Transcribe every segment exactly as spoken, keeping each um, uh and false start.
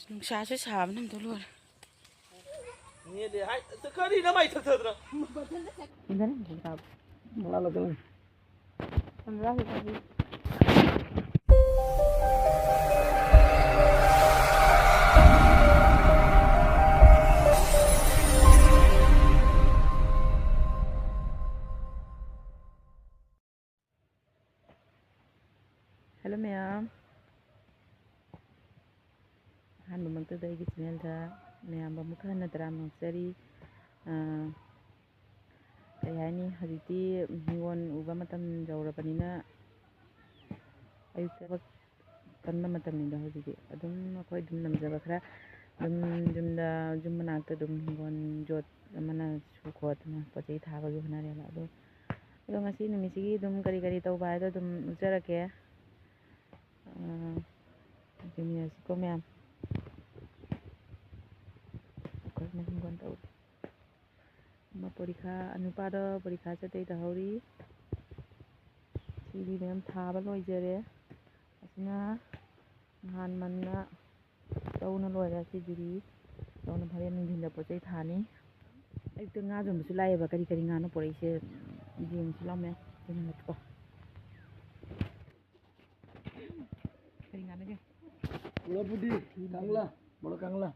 ꯅꯨꯡꯁꯥꯁꯨ ꯁꯥꯕꯅ ꯑꯝꯇ ꯂꯣꯏꯔꯦ꯫ ꯅꯦꯅꯦ ꯍꯥꯏ, ꯑꯗꯨ ꯀꯔꯤꯅꯣ ꯃꯩ ꯊꯛꯊꯗ꯭ꯔꯣ? ꯏꯟꯖꯔꯦ, ꯏꯟꯖꯔꯦ ꯇꯥꯕ꯫ ꯃꯉꯥ ꯂꯧꯗꯣꯏꯅꯤ꯫ Hello ꯃꯌꯥꯝ, ꯑꯍꯥꯟꯕꯃꯛꯇꯗ ꯑꯩꯒꯤ channelꯗ ꯃꯌꯥꯝꯕꯨ ꯑꯃꯨꯛ ꯍꯟꯅ ꯇꯔꯥꯝꯅ ꯑꯣꯛꯆꯔꯤ꯫ ꯑꯥ, ꯀꯔꯤ ꯍꯥꯏꯅꯤ, ꯍꯧꯖꯤꯛꯇꯤ ꯍꯤꯡꯒꯣꯜ ꯎꯕ ꯃꯇꯝ ꯌꯧꯔꯕꯅꯤꯅ ꯑꯌꯨꯛꯇ ꯊꯕꯛ ꯀꯟꯕ ꯃꯇꯝꯅꯤꯗꯣ ꯍꯧꯖꯤꯛꯇꯤ꯫ ꯑꯗꯨꯝ ꯑꯩꯈꯣꯏ ꯑꯗꯨꯝ ꯉꯝꯖꯕ ꯈꯔ ꯑꯗꯨꯝ ꯌꯨꯝꯗ, ꯌꯨꯝ ꯃꯅꯥꯛꯇ ꯑꯗꯨꯝ ꯍꯤꯡꯒꯣꯜ ꯌꯣꯠ ꯑꯃꯅ ꯁꯨ ꯈꯣꯠꯇꯅ ꯄꯣꯠ ꯆꯩ ꯊꯥꯕꯒꯤ ꯍꯣꯠꯅꯔꯦꯕ꯫ ꯑꯗꯣ, ꯑꯗꯣ ꯉꯁꯤ ꯅꯨꯃꯤꯠꯁꯤꯒꯤ ꯑꯗꯨꯝ ꯀꯔꯤ ꯀꯔꯤ ꯇꯧꯕ ꯍꯥꯏꯗꯣ ꯑꯗꯨꯝ ꯎꯠꯆꯔꯛꯀꯦ꯫ ꯑꯥ, ꯌꯦꯡꯃꯤꯟꯅꯁꯤꯀꯣ ꯃꯌꯥꯝ꯫ ꯑꯩꯈꯣꯏꯅ ꯍꯤꯡꯒꯣꯜ ꯇꯧꯔꯤ꯫ ꯑꯃ ꯄꯔꯤꯈꯥ, ꯅꯨꯄꯥꯗꯣ ꯄꯔꯤꯈꯥ ꯆꯠꯇꯣꯏ ꯇꯧꯍꯧꯔꯤ꯫ ꯁꯤꯗꯤ ꯃꯌꯥꯝ ꯊꯥꯕ ꯂꯣꯏꯖꯔꯦ꯫ ꯑꯁꯤꯅ ꯅꯍꯥꯟ ꯃꯟꯅ ꯂꯧꯅ ꯂꯣꯏꯔꯦ꯫ ꯁꯤꯗꯨꯗꯤ ꯂꯧꯅ ꯐꯔꯦ, ꯅꯨꯡꯊꯤꯟꯗ ꯄꯣꯠ ꯆꯩ ꯊꯥꯅꯤ꯫ ꯑꯌꯨꯛꯇ ꯉꯥ ꯌꯣꯟꯕꯁꯨ ꯂꯥꯛꯑꯦꯕ꯫ ꯀꯔꯤ ꯀꯔꯤ ꯉꯥꯅꯣ ꯄꯨꯔꯛꯏꯁꯦ ꯌꯦꯡꯁꯤ ꯂꯥꯎ ꯃꯌꯥꯝ꯫ ꯌꯦꯡꯍꯜꯂꯛꯀꯦꯀꯣ꯫ ꯀꯔꯤ ꯉꯥꯅꯣꯒꯦ? ꯄꯨꯂꯞꯄꯨꯗꯤ ꯀꯪꯂꯥ, ꯕꯣꯂꯣ ꯀꯪꯂꯥ꯫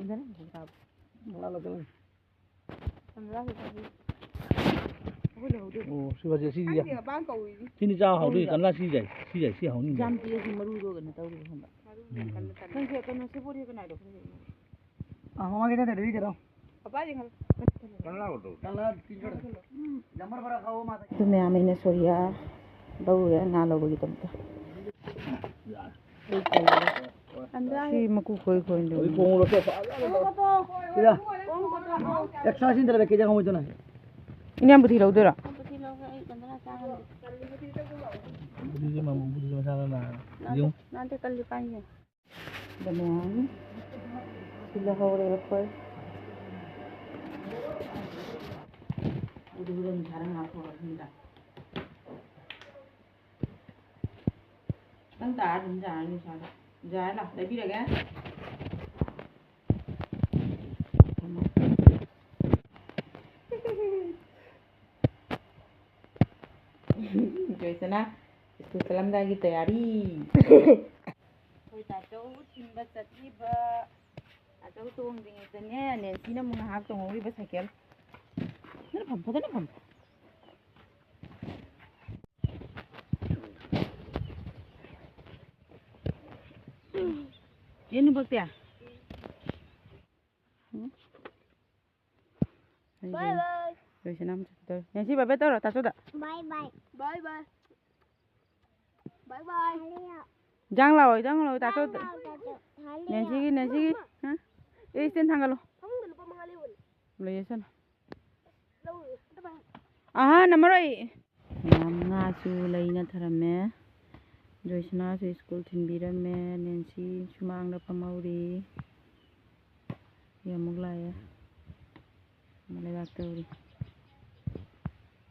ꯏꯟꯖꯔꯦ, ꯏꯟꯖꯔꯦ ꯇꯥꯕ꯫ ꯀꯪꯂꯥ ꯂꯧꯁꯜꯂꯨ꯫ ꯑꯣ, ꯁꯤ ꯐꯖꯩ, ꯁꯤꯗꯤ ꯌꯥꯝ-, ꯁꯤꯅꯤ ꯆꯥ ꯍꯥꯎꯗꯣꯏ, ꯀꯪꯂꯥ ꯁꯤ ꯌꯥꯏ, ꯁꯤ ꯌꯥꯏ, ꯁꯤ ꯍꯥꯎꯅꯤ꯫ ꯌꯥꯝ ꯄꯤꯛꯑꯦ, ꯁꯤ ꯃꯔꯨꯗꯣ ꯀꯩꯅꯣ ꯇꯧꯔꯤꯕ ꯈꯪꯕ꯫ ꯎꯝ꯫ ꯅꯪꯁꯦ ꯀꯩꯅꯣ ꯁꯦꯕꯣꯠ ꯍꯦꯛ ꯀꯅꯥꯏꯗꯣ ꯈꯪꯗꯦ꯫ ꯑꯥ, ꯃꯃꯥꯡꯒꯤꯗ ꯂꯩꯔꯦ, ꯀꯩꯅꯣ? ꯄꯄꯥꯗꯤ ꯈꯪ-, ꯀꯪꯂꯥ ꯇꯤꯟ ꯈꯔ꯫ ꯎꯝ꯫ ꯑꯗꯨ ꯃꯌꯥꯝ ꯑꯩꯅ ꯁꯣꯔꯤꯌꯥ ꯂꯧꯔꯨꯔꯦ ꯉꯥ ꯂꯧꯕꯒꯤꯗꯃꯛꯇ꯫ ꯁꯤ ꯃꯀꯨ ꯈꯣꯏ ꯈꯣꯏ ꯂꯧ꯫ ꯍꯧꯖꯤꯛ ꯊꯣꯡ ꯂꯣꯠꯇꯦ꯫ ꯁꯤꯗ꯫ ꯑꯦꯛꯁꯇ꯭ꯔꯥ ꯁꯤꯟꯗ꯭ꯔꯦ, ꯀꯦꯖꯤ ꯑꯃ ꯑꯣꯏꯗꯨꯅ꯫ ꯏꯅꯦꯝꯕꯨꯗꯤ ꯂꯧꯗꯣꯏꯔꯣ? ꯕꯨꯙꯤꯁꯦ ꯃꯃꯜ, ꯕꯨꯙꯤꯁꯦ ꯃꯁꯥꯅ ꯅꯥꯔꯦ꯫ ꯌꯦꯡꯉꯨ꯫ ꯅꯥꯟꯗꯦ, ꯀꯜꯂꯤ ꯄꯥꯏꯁꯦ꯫ ꯑꯗꯨ ꯃꯌꯥꯝ ꯁꯤꯜꯂꯍꯧꯔꯦ ꯑꯩꯈꯣꯏ꯫ ꯑꯗꯨ ꯍꯣꯔꯦꯟ ꯅꯨꯡꯁꯥꯗ ꯉꯥꯏꯍꯥꯛ ꯐꯧꯔꯒ ꯊꯝꯖꯤꯜꯂꯣ꯫ ꯈꯤꯇꯪ ꯇꯥꯔ ꯑꯗꯨꯝ ꯌꯥꯔꯅꯤ ꯅꯨꯡꯁꯥꯗ꯫ ꯌꯥꯔꯦ, ꯂꯥꯎ, ꯂꯩꯕꯤꯔꯒꯦ꯫ ꯂꯣꯏꯁꯅ ꯁ꯭ꯀꯨꯜ ꯆꯠꯂꯝꯗꯥꯏꯒꯤ ꯇꯌꯥꯔꯤ꯫ ꯑꯩꯈꯣꯏ ꯇꯥꯆꯧ ꯊꯤꯟꯕ ꯆꯠꯂꯤꯕ꯫ ꯇꯥꯆꯧ ꯇꯣꯡꯗ꯭ꯔꯤꯉꯩꯗꯅꯦ, ꯅꯦꯟꯁꯤꯅ ꯑꯃꯨꯛ ꯉꯥꯏꯍꯥꯛ ꯇꯣꯡꯍꯧꯔꯤꯕ ꯁꯥꯏꯀꯦꯜ꯫ ꯐꯖꯅ ꯐꯝ, ꯐꯖꯅ ꯐꯝ꯫ ꯆꯦ ꯅꯨꯕꯛꯇꯤ? ꯎꯝ? Bye bye. ꯂꯣꯏꯁꯅꯥ ꯑꯃꯨꯛ ꯆꯠꯈꯤꯗꯧꯔꯦ꯫ ꯅꯦꯟꯁꯤ, bye bye ꯇꯧꯔꯣ, ꯇꯥꯆꯧꯗ꯫ Bye bye. Bye bye. Bye bye. ꯏꯟꯖꯥꯡ ꯂꯥꯛꯑꯣ, ꯏꯟꯖꯥꯡ ꯂꯥꯛꯑꯣ, ꯇꯥꯆꯧꯗ꯫ ꯏꯟꯖꯥꯡ ꯂꯥꯛꯑꯣ, ꯇꯥꯆꯧ꯫ ꯍꯥꯟꯅ ꯅꯦꯟꯁꯤꯒꯤ, ꯅꯦꯟꯁꯤꯒꯤ꯫ ꯍꯥ? ꯑꯦ, stand ꯊꯥꯡꯒꯠꯂꯣ꯫ ꯐꯃꯨꯡꯗ ꯂꯨꯄꯥ ꯃꯉꯥ ꯂꯩꯕꯅꯦ꯫ ꯂꯩꯌꯦ, ꯁꯅ꯫ ꯂꯧꯔꯨꯔꯦ꯫ ꯑꯝꯇ ꯄꯥꯏꯌꯨ꯫ ꯑꯍꯥ, ꯅꯝꯃꯔꯣꯏ꯫ ꯃꯌꯥꯝ ꯉꯥꯁꯨ ꯂꯩꯅ ꯊꯔꯝꯃꯦ꯫ ꯖꯣꯏꯁꯅꯥꯁꯨ ꯁ꯭ꯀꯨꯜ ꯊꯤꯟꯕꯤꯔꯝꯃꯦ꯫ ꯅꯦꯟꯁꯤ ꯁꯨꯃꯥꯡꯗ ꯐꯝꯍꯧꯔꯤ꯫ ꯁꯤ ꯑꯃꯨꯛ ꯂꯥꯛꯑꯦ꯫ ꯑꯃ ꯂꯩꯕꯥꯛ ꯇꯧꯔꯤ꯫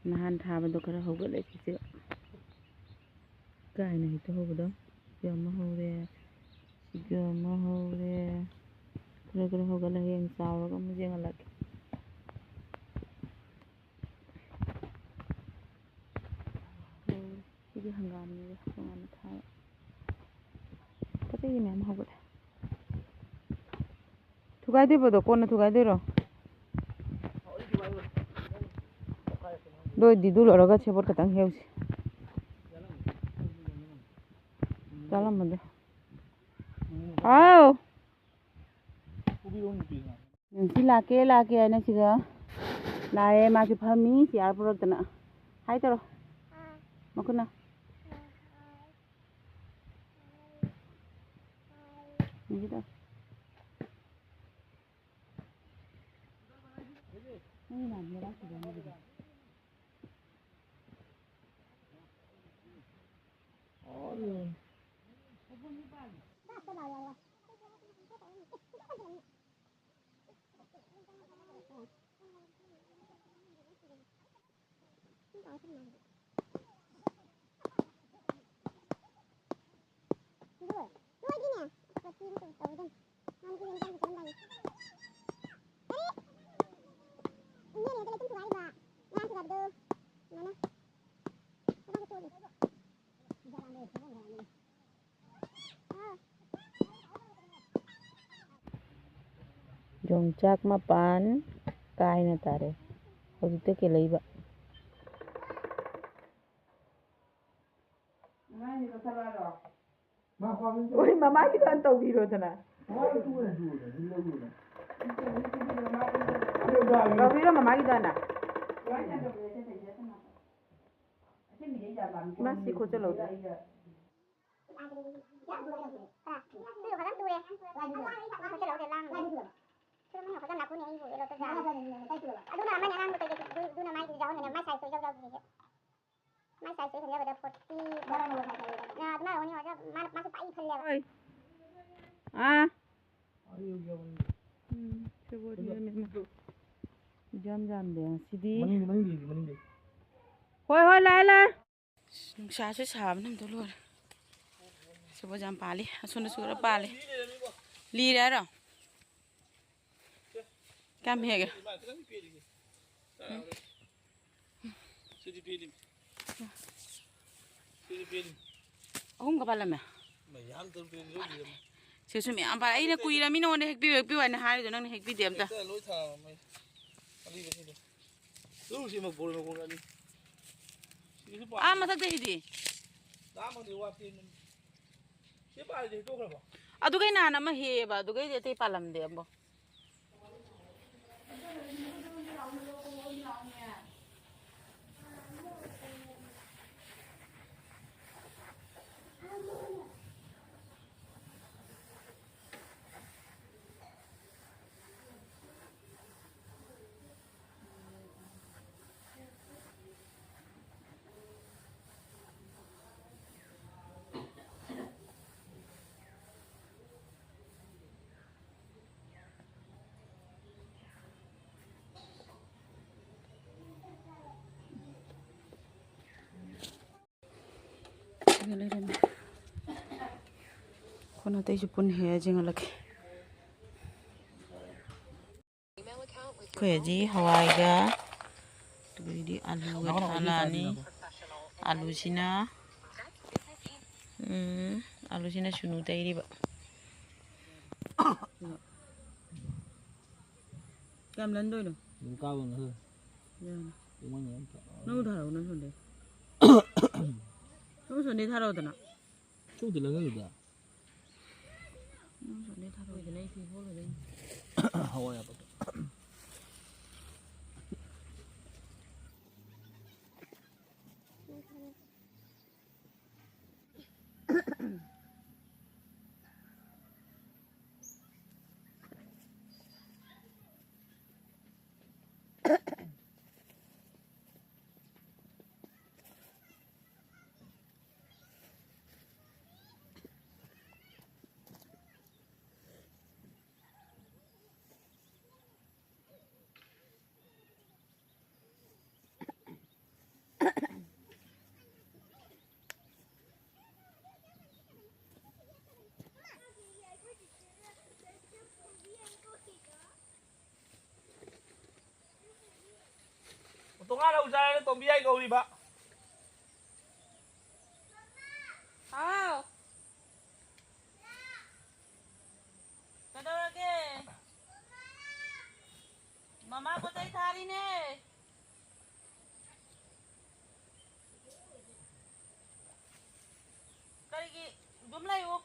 ꯅꯍꯥꯟ ꯊꯥꯕꯗꯣ ꯈꯔ ꯍꯧꯒꯠꯂꯦ ꯁꯤꯁꯨ꯫ ꯀꯥꯏꯅ ꯍꯦꯛꯇ ꯍꯧꯕꯗꯣ꯫ ꯁꯤꯒ ꯑꯃ ꯍꯧꯔꯦ꯫ ꯁꯤꯒ ꯑꯃ ꯍꯧꯔꯦ꯫ ꯈꯔ ꯈꯔ ꯍꯧꯒꯠꯂꯦ꯫ ꯍꯌꯦꯡ ꯆꯥꯎꯔꯒ ꯑꯃꯨꯛ ꯌꯦꯡꯍꯜꯂꯛꯀꯦ꯫ ꯁꯤꯗꯤ ꯍꯪꯒꯥꯝꯅꯤꯗ, ꯇꯣꯉꯥꯟꯅ ꯊꯥꯕ꯫ ꯄꯣꯠ ꯆꯩ ꯃꯌꯥꯝ ꯍꯧꯒꯠꯂꯦ꯫ ꯊꯨꯒꯥꯏꯗꯣꯏꯕꯗꯣ ꯀꯣꯟꯅ ꯊꯨꯒꯥꯏꯗꯣꯏꯔꯣ? ꯑꯗꯨ ꯑꯣꯏꯗꯤ ꯑꯗꯨ ꯂꯣꯏꯔꯒ ꯁꯦꯕꯣꯠ ꯈꯛꯇꯪ ꯍꯦꯛꯎꯁꯤ꯫ ꯆꯥꯔꯝꯃꯗꯣ꯫ ꯍꯥꯎ! ꯁꯤ ꯂꯥꯛꯀꯦ, ꯂꯥꯛꯀꯦ ꯍꯥꯏꯅ ꯁꯤꯗ ꯂꯥꯛꯑꯦ꯫ ꯃꯥꯁꯦ ꯐꯝꯃꯤ, ꯆꯤꯌꯥꯔ ꯄꯨꯔꯛꯇꯅ꯫ ꯍꯥꯏ ꯇꯧꯔꯣ꯫ ꯃꯈꯨꯠꯅ꯫ ꯌꯦꯡꯒꯦ ꯇꯧꯔꯣ꯫ ꯅꯪꯒꯤ ꯅꯥꯗꯤ ꯂꯩꯕꯥꯛ ꯁꯤꯗ ꯂꯩꯕꯗꯣ꯫ ꯌꯣꯡꯆꯥꯛ ꯃꯄꯥꯟ ꯀꯥꯏꯅ ꯇꯥꯔꯦ꯫ ꯍꯧꯖꯤꯛꯇ ꯀꯦꯜꯂꯛꯏꯕ꯫ ꯎꯏ, ꯃꯃꯥꯒꯤꯗꯣ ꯍꯥꯟꯅ ꯇꯧꯕꯤꯔꯣꯗꯅ꯫ ꯇꯧꯕꯤꯔꯣ ꯃꯃꯥꯒꯤꯗꯣ ꯍꯥꯟꯅ꯫ ꯃꯥ ꯁꯤ ꯈꯣꯠꯆꯜꯍꯧꯗꯦ꯫ ꯑꯗꯨꯅ ꯑꯃꯅ ꯑꯉꯥꯡꯕ ꯀꯩꯀꯩ, ꯑꯗꯨꯅ ꯃꯥꯏ size ꯇꯣ ꯏꯌꯥꯎ ꯌꯥꯎꯗ꯭ꯔꯤꯁꯦ꯫ ꯃꯥꯏ size ꯇꯣ ꯏꯐꯖ ꯐꯖꯗꯦ꯫ ꯐꯣꯔꯇꯤ꯫ ꯑ, ꯑꯗꯨꯃꯥꯏꯅ ꯑꯣꯏꯅꯤ ꯑꯣꯖꯥ꯫ ꯃꯥ, ꯃꯥꯁꯨ ꯄꯥꯛꯏ ꯈꯜꯂꯦꯕ꯫ ꯍꯣꯏ꯫ ꯑꯥ꯫ ꯎꯝ, ꯁꯦꯕꯣꯠ ꯏꯔꯣꯟꯕ꯫ ꯏꯖꯥꯝ ꯖꯥꯝꯗꯦ ꯉꯁꯤꯗꯤ꯫ ꯃꯅꯤꯡꯗꯤ, ꯃꯅꯤꯡꯗꯤ, ꯃꯅꯤꯡꯗꯤ꯫ ꯍꯣꯏ, ꯍꯣꯏ, ꯂꯥꯛꯑꯦ, ꯂꯥꯛꯑꯦ꯫ ꯅꯨꯡꯁꯥꯁꯦ ꯁꯥꯕꯅ ꯑꯝꯇ ꯂꯣꯏꯔꯦ꯫ ꯁꯦꯕꯣꯠ ꯌꯥꯝ ꯄꯥꯜꯂꯤ꯫ ꯑꯁꯣꯝꯗꯁꯨ ꯈꯔ ꯄꯥꯜꯂꯤ꯫ ꯂꯤꯔꯦ ꯍꯥꯏꯔꯣ? ꯀꯌꯥꯝ ꯍꯦꯛꯑꯦ? ꯁꯤꯗꯤ ꯄꯦꯜꯂꯤ꯫ ꯁꯤꯗꯤ ꯄꯦꯜꯂꯤ꯫ ꯑꯍꯨꯝꯒ ꯄꯥꯜꯂꯝꯃꯦ? ꯃꯌꯥꯝ ꯇꯧꯔ ꯄꯦꯜꯂꯤ, ꯂꯣꯏ ꯂꯤꯔꯝꯃꯦ꯫ ꯁꯤꯁꯨ ꯃꯌꯥꯝ ꯄꯥꯜꯂꯦ꯫ ꯑꯩꯅ ꯀꯨꯏꯔꯃꯤ ꯅꯉꯣꯟꯗ ꯍꯦꯛꯄꯤꯌꯨ, ꯍꯦꯛꯄꯤꯌꯨ ꯍꯥꯏꯅ ꯍꯥꯏꯔꯤꯗꯣ, ꯅꯪꯅ ꯍꯦꯛꯄꯤꯗꯦ ꯑꯝꯇ꯫ ꯍꯦꯛꯇ ꯂꯣꯏ ꯊꯥꯔꯝꯃꯦ꯫ ꯑꯔꯤꯕꯁꯤꯡꯗꯣ꯫ ꯂꯧꯔꯨꯁꯤ ꯃ-, ꯕꯣꯔꯣꯏ ꯃꯀꯣꯛ ꯑꯅꯤ꯫ ꯁꯤꯁꯨ ꯄꯥꯜꯂꯤ꯫ ꯑꯥ, ꯃꯊꯛꯇꯒꯤꯗꯤ? ꯂꯥꯝꯃꯗꯤ ꯋꯥꯠꯇꯦ꯫ ꯁꯤ ꯄꯥꯜꯂꯤꯁꯦ ꯍꯦꯛꯇꯣꯛꯈ꯭ꯔꯕꯣ? ꯑꯗꯨꯒꯩ ꯅꯍꯥꯟ ꯑꯃ ꯍꯦꯛꯑꯦꯕ, ꯑꯗꯨꯒꯩꯗꯤ ꯑꯇꯩ ꯄꯥꯜꯂꯝꯗꯦ ꯑꯝꯕꯣ꯫ ꯁꯤꯒ ꯂꯩꯔꯝꯃꯦ꯫ ꯀꯣꯟꯅ ꯑꯇꯩꯁꯨ ꯄꯨꯟꯅ ꯍꯦꯛꯑ ꯌꯦꯡꯍꯜꯂꯛꯀꯦ꯫ ꯑꯩꯈꯣꯏ ꯍꯧꯖꯤꯛ ꯍꯋꯥꯏꯒ, ꯑꯗꯒꯤꯗꯤ ꯑꯂꯨꯒ ꯊꯥꯂꯛꯑꯅꯤ꯫ ꯑꯂꯨꯁꯤꯅ, ꯎꯝ, ꯑꯂꯨꯁꯤꯅ ꯁꯨꯅꯨ ꯇꯩꯔꯤꯕ꯫ ꯀꯌꯥꯝ ꯂꯟꯗꯣꯏꯅꯣ? ꯑꯗꯨꯝ ꯀꯥꯕ ꯉꯝꯅ꯫ ꯌꯥꯅꯤ꯫ ꯏꯃꯥꯅ ꯌꯥꯝ ꯐ-, ꯅꯪ ꯊꯥꯔꯛꯑꯣ, ꯅꯪ ꯁꯣꯟꯗꯩ꯫ ꯅꯪ ꯁꯣꯟꯗꯩ ꯊꯥꯔꯛꯑꯣꯗꯅ꯫ ꯆꯧꯗꯤ ꯂꯩꯍꯜꯂꯨꯗ꯫ ꯅꯪ ꯁꯣꯟꯗꯩ ꯊꯥꯔꯛꯑꯣꯗꯅ, ꯑꯩ ꯐꯤ ꯐꯣꯜꯂꯨꯗꯣꯏꯅꯤ꯫ ꯍꯋꯥꯏ ꯑꯄꯠꯄ꯫ ꯇꯣꯉꯥꯟꯅ ꯎꯖꯥꯔꯅ ꯇꯣꯝꯕꯤ ꯌꯥꯏ ꯀꯧꯔꯤꯕ꯫ ꯍꯥꯎ꯫ ꯀꯩꯗꯧꯔꯒꯦ? ꯃꯃꯥ ꯄꯣꯠ ꯆꯩ ꯊꯥꯔꯤꯅꯦ꯫ ꯀꯔꯤꯒꯤ? ꯑꯗꯨꯝ ꯂꯩꯌꯨ꯫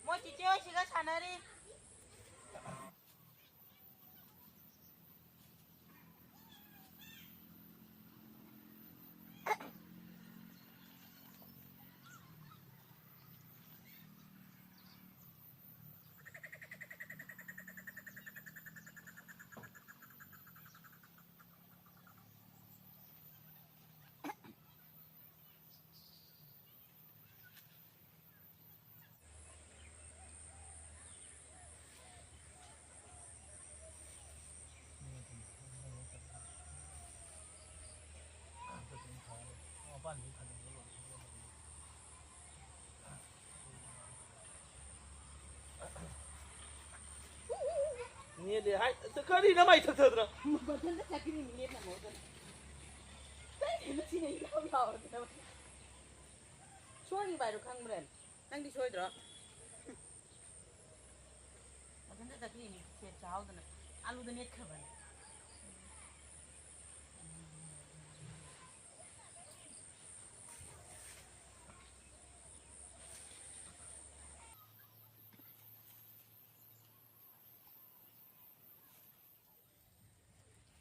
ꯃꯣꯏ ꯆꯤꯆꯦ ꯍꯣꯏ ꯁꯤꯒ ꯁꯥꯟꯅꯔꯤ꯫ ꯅꯦꯠꯂꯦ ꯍꯥꯏ꯫ ꯑꯗ ꯀꯔꯤꯅꯣ ꯃꯩ ꯊꯛꯊꯗ꯭ꯔꯣ? ꯃꯊꯟꯇ ꯆꯠꯈꯤꯅꯤ, ꯅꯦꯠ ꯅꯪꯍꯧꯗꯅ꯫ ꯀꯔꯤꯅꯣ ꯁꯤ ꯅꯪ ꯌꯥꯎ ꯌꯥꯎꯔꯗꯅ? ꯁꯣꯏꯔꯤꯕ ꯍꯥꯏꯗꯣ ꯈꯪꯕ꯭ꯔꯥ? ꯅꯪꯗꯤ ꯁꯣꯏꯗ꯭ꯔꯣ? ꯃꯊꯟꯇ ꯆꯠꯈꯤꯅꯤ, ꯁꯦꯠ ꯆꯥꯍꯧꯗꯅ꯫ ꯑꯥꯂꯨꯗ ꯅꯦꯠꯈ꯭ꯔꯕꯅꯦ꯫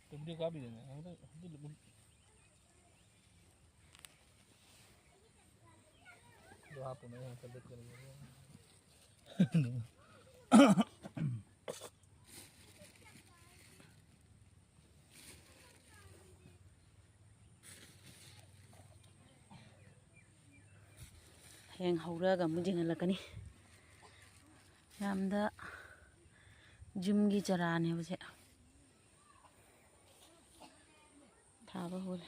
ꯚꯤꯗꯤꯑꯣ ꯀꯥꯞꯄꯤꯗꯅ ꯍꯟꯗꯛ ꯍꯟꯗꯛ ꯑꯗꯨ ꯍꯥꯞꯄꯨꯅꯦ, ꯍꯦꯟꯅ ꯆꯠꯂꯛꯀꯅꯤ꯫ ꯍꯌꯦꯡ ꯍꯧꯔꯛꯑꯒ ꯑꯃꯨꯛ ꯌꯦꯡꯍꯜꯂꯛꯀꯅꯤ꯫ ꯌꯥꯝꯗ ꯖꯤꯝꯒꯤ ꯆꯔꯥꯅꯦꯕꯁꯦ꯫ ꯊꯥꯕ ꯍꯧꯔꯦ꯫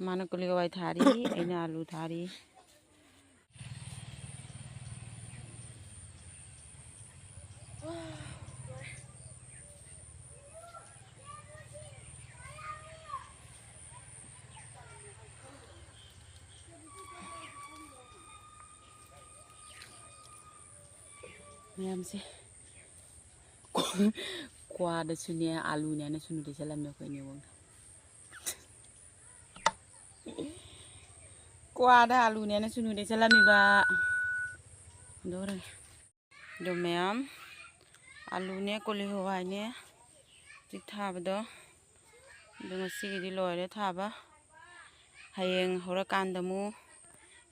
ꯃꯥꯅ ꯀꯣꯂꯤ ꯍꯋꯥꯏ ꯊꯥꯔꯤ, ꯑꯩꯅ ꯑꯥꯂꯨ ꯊꯥꯔꯤ꯫ ꯃꯌꯥꯝꯁꯦ꯫ ꯀ꯭ꯋꯥꯗꯁꯨꯅꯦ, ꯑꯥꯂꯨꯅꯦꯅ ꯁꯨꯅꯨ ꯂꯩꯁꯜꯂꯝꯃꯦ ꯑꯩꯈꯣꯏ ꯏꯅꯦ ꯏꯕꯣꯛꯅ꯫ ꯀ꯭ꯋꯥꯗ ꯑꯥꯂꯨꯅꯦꯅ ꯁꯨꯅꯨ ꯂꯩꯁꯜꯂꯝꯃꯤꯕ꯫ ꯍꯨꯟꯗꯣꯛꯈ꯭ꯔꯒꯦ꯫ ꯑꯗꯣ ꯃꯌꯥꯝ, ꯑꯥꯂꯨꯅꯦ, ꯀꯣꯂꯤ ꯍꯋꯥꯏꯅꯦ, ꯍꯧꯖꯤꯛ ꯊꯥꯕꯗꯣ꯫ ꯑꯗꯣ ꯉꯁꯤꯒꯤꯗꯤ ꯂꯣꯏꯔꯦ ꯊꯥꯕ꯫ ꯍꯌꯦꯡ ꯍꯧꯔꯀꯥꯟꯗ ꯑꯃꯨꯛ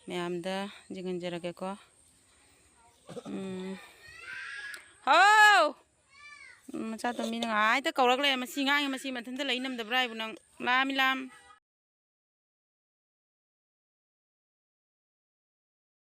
ꯃꯌꯥꯝꯗ ꯌꯦꯡꯍꯟꯖꯔꯛꯀꯦꯀꯣ꯫ ꯎꯝ꯫ ꯍꯥꯎ! ꯎꯝ, ꯃꯆꯥꯇꯣꯝꯕꯤꯅ ꯉꯥꯏꯇ ꯀꯧꯔꯛ ꯂꯩꯔꯦ꯫ ꯃꯁꯤ ꯉꯥꯡꯉꯤ, ꯃꯁꯤ ꯃꯊꯟꯇ ꯂꯩ ꯉꯝꯗꯕ꯭ꯔꯥ ꯍꯥꯏꯕꯨ ꯅꯪ? ꯂꯥꯝꯃꯤ, ꯂꯥꯝ꯫